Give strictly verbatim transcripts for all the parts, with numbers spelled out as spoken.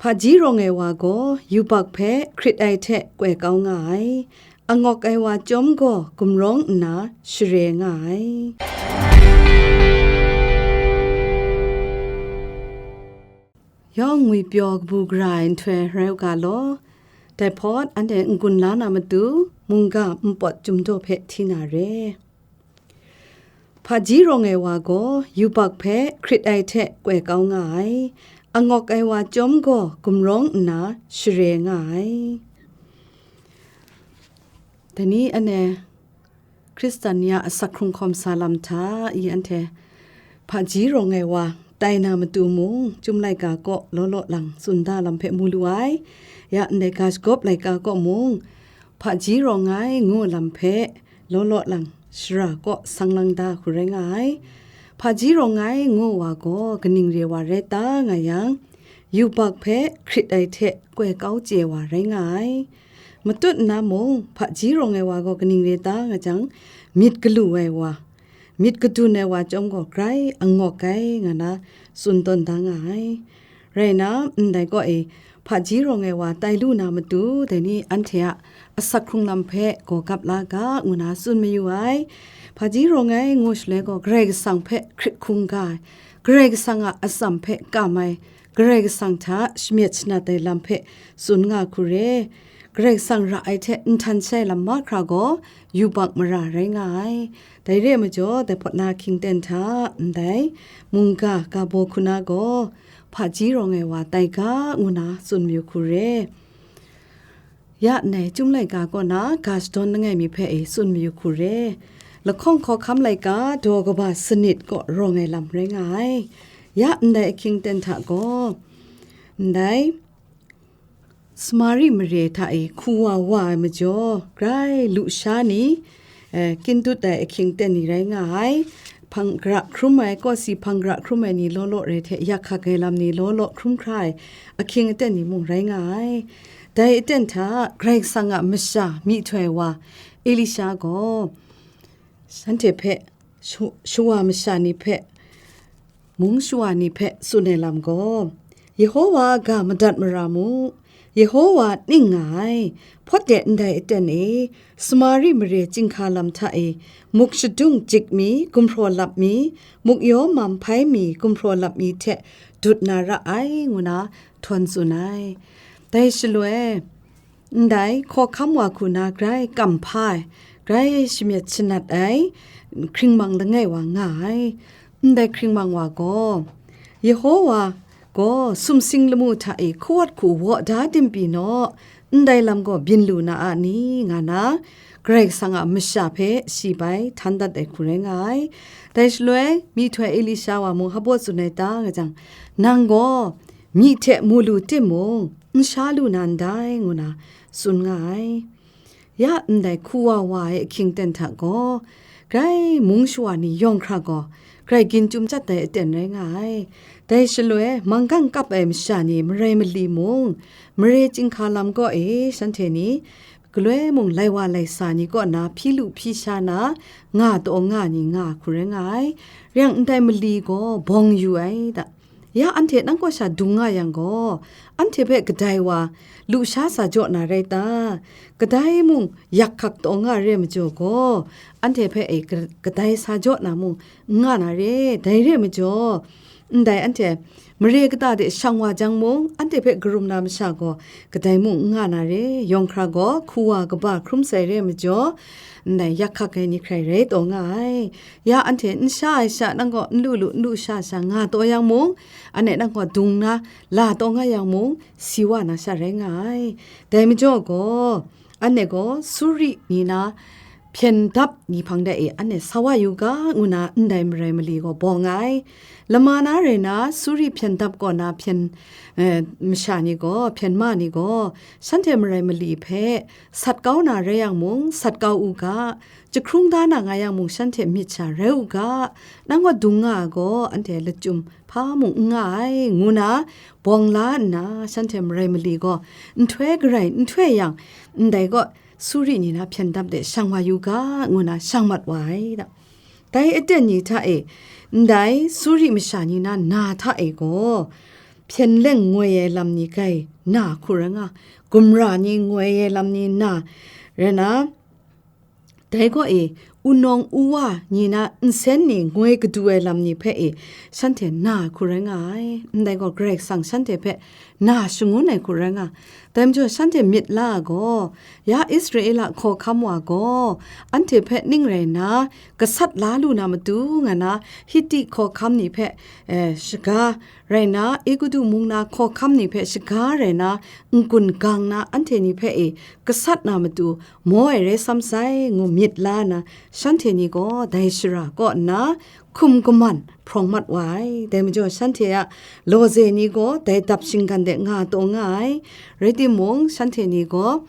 Hpaji rawng ai wa gaw yubak hpe hkrit ai hte koi kau nga ai, angawk ai wa chyawm gaw gumrawng nna share nga ai. Yawng ngwipyaw kabu gara ai nhtoi rai u ga law, dai hpawt anhte n-gun la na matu, mungga npawt chyum daw hpe hti na re. Hpaji rawng ai wa gaw yubak hpe hkrit ai hte koi kau nga ai, angawk ai wa chyawm gaw gumrawng nna share nga ai. Dai ni anhte Hkristan ni a asak hkrung hkawm sa lam hta i anhte hpaji rawng ai wa tai na matu mung, Chyum laika kaw law law lang tsun da lam hpe mu lu ai. Ya ndai ga shagawp laika kaw mung, hpaji rawng ai ngu lam hpe law law lang shara kaw sang lang da hku rai nga ai. Hpaji rawng ai ngu wa gaw kaning re wa rai ta nga yang, yubak hpe hkrit ai hte koi kau chye wa rai nga ai. Matut nna mung, hpaji rawng ai wa gaw kaning re ta nga jang, myit galu ai wa, myit gadun ai wa chyawm gaw grai angawk ai, nga na tsun tawn da nga ai. Rai nna, ndai kaw e, hpaji rawng ai wa tai lu na matu, dai ni anhte a asak hkrung lam hpe gaw gap la ga, ngu na tsun mayu ai. Hpaji rawng ai ngu shaloi gaw, Karai Kasang hpe hkrit hkungga ai, Karai Kasang a atsam hpe kam ai, Karai Kasang hta shamyet shanat ai lam hpe tsun nga hku re. Karai Kasang ra ai hte nhtan shai lam mahkra gaw yubak mara rai nga ai. Dai re ai majaw, dai hpawt na hkying ten hta ndai mungga ga baw hku na gaw, hpaji rawng ai wa tai ga, ngu na tsun mayu hku re. Ya ndai Chyum laika kaw na ga shadawn langai mi hpe e tsun mayu hku re. Lahkawng hkawhkam laika daw kaba sanit kaw rawng ai lam rai nga ai. Ya ndai ahkying ten hta gaw, ndai Samari mare hta e hku wa wa ai majaw, grai lusha ni, eh, kyin dut ai ahkying ten ni rai nga ai. Hpang gara hkrum ai, kawsi hpang gara hkrum ai ni law law re hte, yak hkak ai lam ni law law hkrum hkra ai ahkying aten ni mung rai nga ai. Dai aten hta Karai Kasang a masha myihtoi wa Elisha gaw shanhte hpe, shu-, shawa masha ni hpe, mung shawa ni hpe tsun ai lam gaw, Yehowa a ga madat mara mu, Yehowa ning nga ai, hpawt de ndai aten e, Samari mare chyinghka lam hta e, muk shadung jik mi, gumhpraw lap mi, muk yaw mam hpai mi, gumhpraw lap mi hte dut na ra ai, ngu na htawn tsun ai. Dai shaloi, ndai hkawhkam wa hku na grai kam hpa ai, grai shamyet shanat ai, hkringmang langai wa nga ai. Ndai hkringmang wa gaw, Yehowa gaw sumsing lamu hta e hkawt hku waw da dim pyi naw, ndai lam gaw byin lu na a ni, nga na, Karai Kasang a masha hpe shi bai htan dat ai hku rai nga ai. Dai shaloi, myihtoi Elisha wa mung hpa baw tsun ai ta, nga jang, nang gaw myi hte mu lu timung, n sha lu na ndai, ngu na tsun nga ai. Ya ndai hku wa wa ai ahkying ten hta gaw, grai mung shawa ni yawng hkra gaw, grai gin chyum chyat ai aten rai nga ai. Dai shaloi, manggang kap ai masha ni marai mali mung, mare chyinghka lam kaw e shanhte ni, galoi mung lai wa lai sa ni kaw na hpyi lu hpyi sha na, nga taw nga ni nga hku rai nga ai. Rai yang ndai mali gaw bawng yu ai da. Ya anhte nang kaw sha dung nga yang gaw, anhte hpe kadai wa lusha sa jaw na rai ta? Kadai mung yak hkak taw nga re ai majaw gaw, anhte hpe e ka-, kadai sa jaw na mung n nga na re. Dai re ai majaw, ndai anhte mare kata de shang wa jang mung, anhte hpe karum na masha gaw kadai mung n nga na re. Yawng hkra gaw hku wa kaba hkrum sai re ai majaw, ndai yak hkak ai ni hkrai rai taw nga ai. Ya anhte n sha ai sha nang gaw n lu lu, n lu sha sha nga taw yang mung, anhte nang gaw dung na la taw nga yang mung, si wa na sha rai nga ai. Dai majaw gaw, anhte gaw suri ni na hpyen dap ni hpang de e anhte sa wa yu ga, ngu na ndai marai mali gaw bawng ai. Lama na rai na, suri hpyen dap kaw na hpyen, eh, masha ni gaw, hpyen ma ni gaw, shanhte marai mali hpe sat kau na rai yang mung, sat kau u ga, jahkrung da na nga yang mung, shanhte myit sha rai u ga, nang gaw dung nga ai gaw, anhte lachyum hpa mung n nga ai, ngu na bawng la nna, shanhte marai mali gaw nhtoi garai nhtoi yang, ndai gaw suri ni na hpyen dap de shang wa yu ga, ngu na shang mat wa ai da. Dai aten ni hta e, ndai suri masha ni na na hta e gaw, hpyen leng ngoi ai lam ni grai na hku rai nga, gumra ni ngoi ai lam ni na, rai na, dai gaw e, wunawng uwa ni na nsen ni ngoi kadu ai lam ni hpe e, shanhte na hku rai nga ai. Ndai gaw Karai Kasang shanhte hpe na shangun ai hku rai nga. Dai majaw shanhte myit la ai gaw, ya Israela hkawhkam wa gaw, anhte hpe ning rai na, gasat la lu na matu nga na, Hiti hkawhkam ni hpe, eh, shaga rai na, Egutu mung na hkawhkam ni hpe shaga rai na, n-gun gang na anhte ni hpe e gasat na matu maw ai rai sam sai, ngu myit la na, shanhte ni gaw dai shara kaw nna hkum kaman hprawng mat wa ai. Dai majaw shanhte a lawze ni gaw dai dap shinggan de nga taw nga ai. Rai timung, shanhte ni gaw,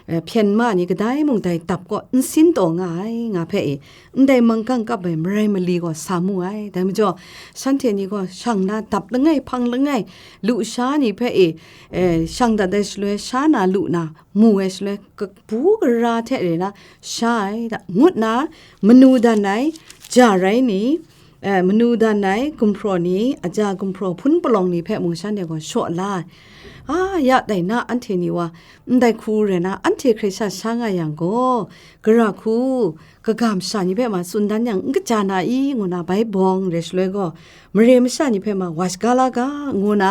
eh, hpyen ma ni kadai mung dai dap kaw n sin taw nga ai, nga hpe e, ndai manggang kap ai marai mali gaw sa mu ai. Dai majaw, shanhte ni gaw shang na dap langai hpang langai, lusha ni hpe e, eh, shang dat ai shaloi sha na lu na, mu ai shaloi kabu gara hte re na sha ai da, ngut na, manu dan ai ja rai ni, eh, manu dan ai gumhpraw ni, aja gumhpraw hpun palawng ni hpe mung shanhte gaw shaw la ai. A, ya dai na anhte ni wa, ndai hku rai na, anhte hkrai sha sha nga yang gaw, gara hku, kaga masha ni hpe ma tsun dan yang n kaja na i, ngu na bai bawng re shaloi gaw, mare masha ni hpe ma wa shaga la ga, ngu na,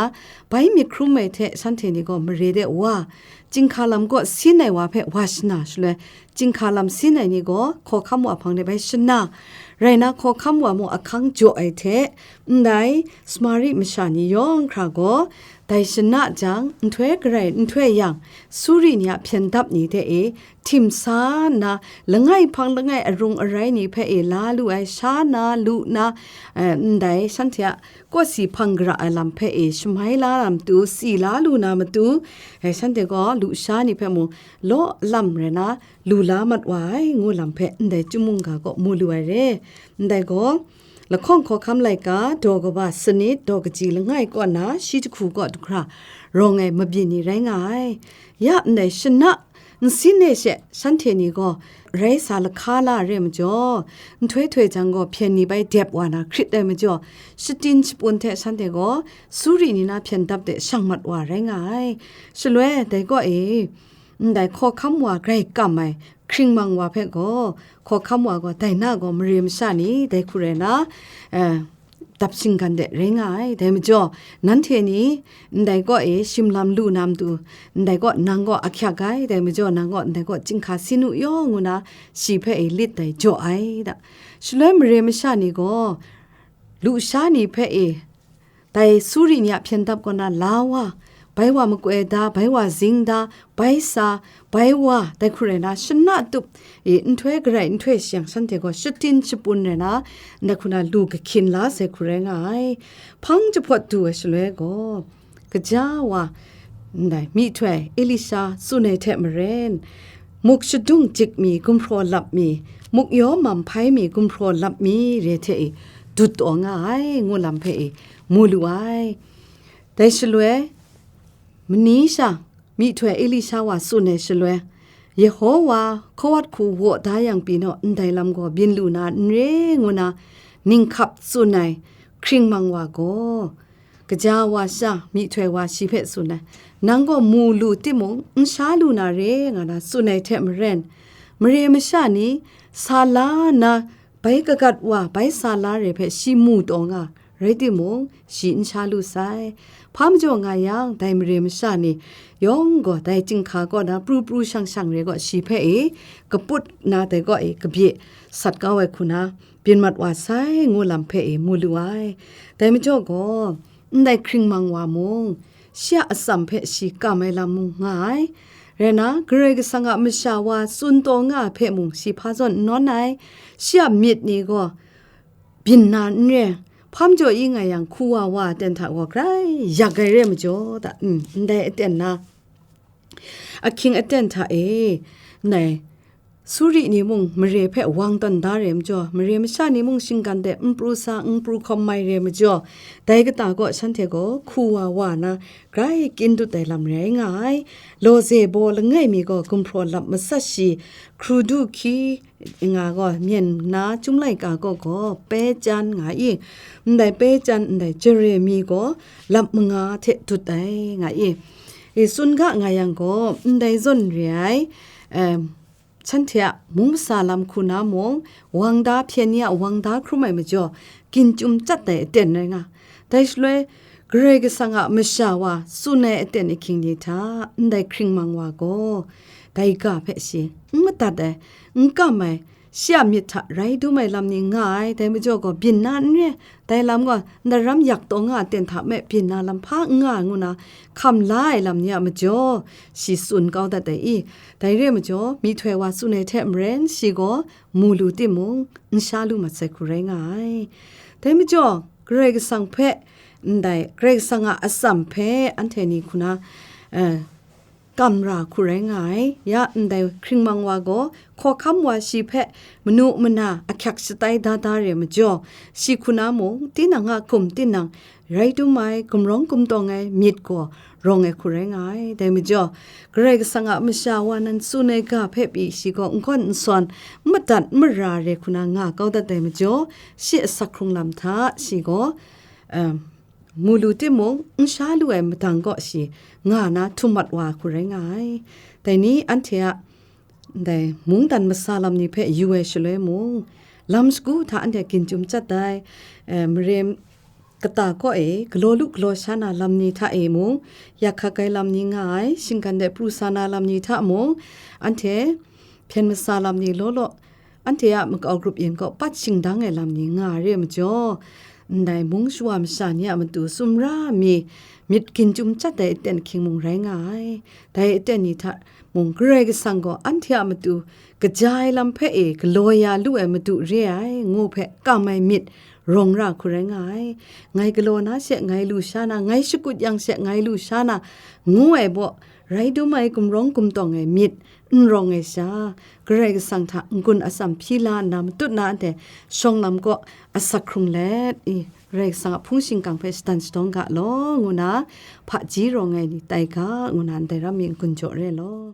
bai myit hkrum ai hte shanhte ni gaw mare de wa, chyinghka lam kaw sin ai wa hpe wa shana shaloi, chyinghka lam sin ai ni gaw hkawhkam wa hpang de bai shana, rai na, hkawhkam wa mung ahkang jaw ai hte, ndai Samari masha ni yawng hkra gaw, dai shana jang, nhtoi garai nhtoi yang, Suri ni a hpyen dap ni hte e, htim sa nna, langai hpang langai arung arai ni hpe e la lu ai sha na, lu na, eh, ndai shanhte a kawsi hpang gara ai lam hpe e shamai la na matu, si la lu na matu, eh, shanhte gaw lusha ni hpe mung law lam rai na, lu la mat wa ai, ngu lam hpe ndai chyum mungga kaw mu lu ai re. Ndai gaw, lahkawng hkawhkam laika, daw kaba sanit, daw kaji langai kaw na, shi jahku kaw du hkra rawng ai mabyin ni rai nga ai. Ya ndai shana nsin e she shanhte ni gaw rai sa lahka la re majaw, nhtoi htoi jang gaw hpyen ni bai dep wa na hkrit ai majaw, shatin shapun hte shanhte gaw Suri ni na hpyen dap de shang mat wa rai nga ai. Shaloi dai kaw e, ndai hkawhkam wa grai kam ai hkringmang wa hpe gaw, hkawhkam wa gaw dai na gaw mare masha ni dai hku rai na, eh, dap shinggan de rai nga ai. Dai majaw, nanhte ni ndai kaw e shim lam lu na matu, ndai kaw nang gaw ahkyak ai, dai majaw nang gaw ndai kaw chyinghka sin u yaw, ngu na shi hpe e lit dai jaw ai da. Shaloi mare masha ni gaw, lusha ni hpe e, dai Suri ni a hpyen dap kaw na la wa, bai wa makoi da, bai wa zing da, bai sa, bai wa, dai hku rai na, shana tup, e, nhtoi garai nhtoi shayang shanhte gaw shatin shapun rai na, ndai hku na lu kahkyin la sai hku rai nga ai. Hpang jahpawt du ai shaloi gaw, kaja wa, ndai myihtoi Elisha tsun ai hte maren, muk shadung jik mi gumhpraw lap mi, muk yaw mam hpai mi gumhpraw lap mi re hte e, dut taw nga ai, ngu lam hpe e, mu lu ai. Dai shaloi, mani sha, myihtoi Elisha wa tsun ai shaloi, Yehowa hkawat hku waw da yang pyi naw, ndai lam gaw byin lu na n re, ngu na, ninghkap tsun ai hkringmang wa gaw, kaja wa sha, myihtoi wa shi hpe tsun ai, nang gaw mu lu timung, n sha lu na re, nga na tsun ai hte maren, mare masha ni sa la nna, bai kagat wa, bai sa la re hpe shi mu taw nga, rai timung, shi n sha lu sai. Hpa majaw nga yang, dai mare masha ni yawng gaw dai chyinghka kaw na pru pru shang shang re gaw, shi hpe e kaput na dai gaw e kabye sat kau ai hku na, byin mat wa sai, ngu lam hpe e mu lu ai. Dai majaw gaw, ndai hkringmang wa mung, shi a atsam hpe shi kam ai lam mung nga ai. Rai na, Karai Kasang a masha wa tsun taw nga ai hpe mung shi hpa zawn n nawn ai. Shi a myit ni gaw byin na n re. Hpa majaw i nga yang, hku wa wa aten hta gaw grai yak ai re majaw, da, mm, ndai aten na, ahkying aten hta e, ndai Suri ni mung mare hpe wang tawn da re majaw, mare masha ni mung shinggan de n pru sa, n pru hkawm mai re majaw, dai kata kaw shanhte gaw hku wa wa na, grai kyin dut ai lam rai nga ai. Lawze baw langai mi gaw gumhpraw lap matsat shi, hkru du hkyi nga gaw, myen na chyum laika kaw gaw, pe jan nga i, ndai pe jan ndai jare mi gaw, lap manga hte dut ai nga i, e, tsun ga nga yang gaw, ndai zawn re ai, em, shanhte a mung masa lam hku na mung, wang da hpyen ni a wang da hkrum ai majaw, ginchum chyat ai aten rai nga. Dai shaloi, Karai Kasang a masha wa tsun ai aten ahkying ni hta, ndai hkring mang wa gaw, dai ga hpe shi n madat ai, n kam ai, shi a myit hta rai dum ai lam ni nga ai, dai majaw gaw byin na n re, dai lam gaw ndaram yak taw nga a ten hta me byin na lam hpa n nga ai ngu na hkam la ai lam ni a majaw, shi tsun kau dat ai i, dai re ai majaw, myihtoi wa tsun ai hte maren, shi gaw mu lu timung, n sha lu mat sai hku rai nga ai. Dai majaw, Karai Kasang hpe, ndai, Karai Kasang a atsam hpe anhte ni hku na, eh, kam ra hku rai nga ai. Ya ndai hkring mang wa gaw, hkawhkam wa shi hpe manu mana ahkyak shatai da da re majaw, shi hku na mung, tinang a hkum tinang rai dum ai, gumrawng gumtawng ai myit gaw rawng ai hku rai nga ai. Dai majaw, Karai Kasang a masha wa nan tsun ai ga hpe pyi shi gaw n gawn n sawn, n madat n mara re hku na nga kau dat ai majaw, shi asak hkrung lam hta shi gaw, em, mu lu timung, n sha lu ai madang kaw shi nga na htum mat wa hku rai nga ai. Dai ni anhte a, ndai mungdan masa lam ni hpe yu ai shaloi mung, lam shagu hta anhte ginchum chyat ai, eh, mare kata kaw e, galaw lu galaw sha na lam ni hta e mung, yak hkak ai lam ni nga ai, shinggan de pru sa na lam ni hta mung, anhte hpyen masa lam ni law law, anhte a makau grup yin kaw pat shingdang ai lam ni nga re ai majaw, ndai mung shawa masha ni a matu sumra mi myit ginchum chyat ai aten ahkying mung rai nga ai. Dai aten ni hta mung Karai Kasang gaw anhte a matu kaja ai lam hpe e galaw ya lu ai matu re ai, ngu hpe kam ai myit rawng ra hku rai nga ai. Ngai galaw na she ngai lu sha na, ngai shakut yang she ngai lu sha na, ngu ai baw, rai dum ai gumrawng gumtawng ai myit n rawng ai sha, Karai Kasang hta n-gun atsam hpyi la nna matut na anhte shawng lam kaw asak hkrung let, i, Karai Kasang a hpung shingkang hpe shatan shadawng ga law, ngu na, hpaji rawng ai ni tai ga, ngu na, ndai ram mi n-gun jaw re law.